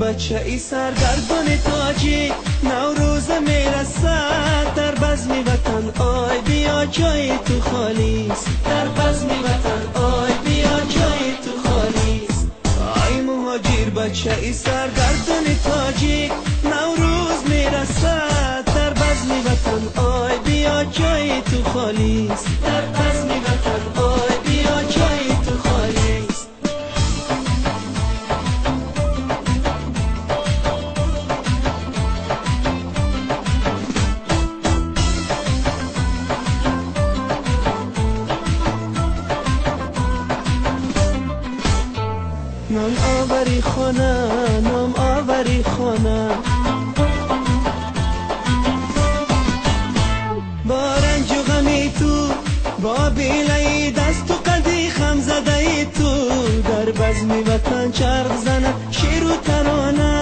бачаи саргардони тоҷик, Наврӯз мерасад дар базми ватан, ой биё ҷои ту холист. Дар базми ватан, ой биё ҷои ту холист. Ай муҳоҷир бачаи саргардони тоҷик, Наврӯз мерасад дар базми ватан, ой биё ҷои ту холист. Дар базми ватан, ой биё ҷои ту холист. نان آوری خانه، نام آوری خانه، با رنج و غمی تو، با بیله‌ی دست و قدی خم زده تو، در بزم وطن چرخ زنه شیر و ترانه،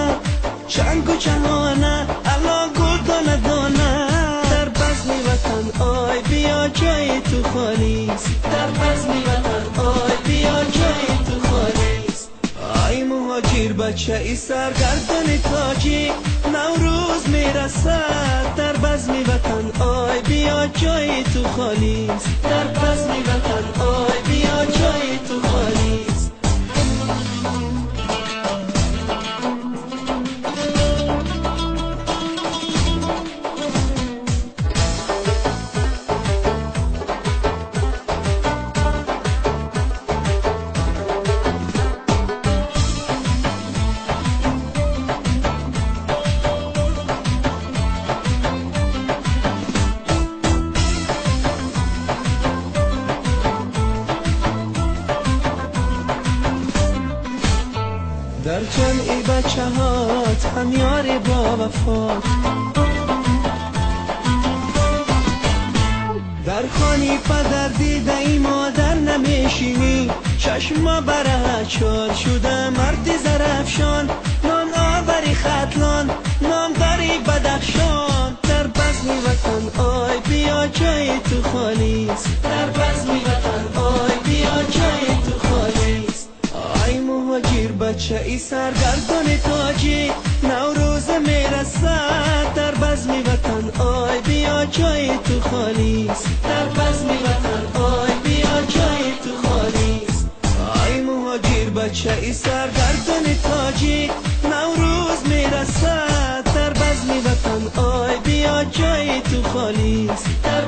چنگ و چهانه، الا گل دانه دانه. در بزم وطن آی بیا جای تو خالیست. در بزم وطن آی بیا جای تو خالیست. ای مهاجر بچه سرگردان تاجیک، نوروز میرسد در بزم وطن، آی بیا جای تو خالیست. در بزم وطن آی بیا جای تو خالیست. در جمع بچه هات هم یار با وفات، در خانی پدر دیده ای مادر نمیشینی، چشم بره چار شده مرد زرفشان، نان آوری ختلان، نام داری بدخشان. در بزم وطن آی بیا جای تو خالیست. در بزم وطن آی بیا جای تو خالیست. ای مهاجر بچه ای سرگردان تاجیک، نوروز میرسد در بزم وطن، آی بیا جای تو خالیست. در بزم وطن آی بیا جای تو خالیست. ای مهاجر بچه ای سرگردان تاجیک، نوروز میرسد در بزم وطن، آی بیا جای تو خالیست. در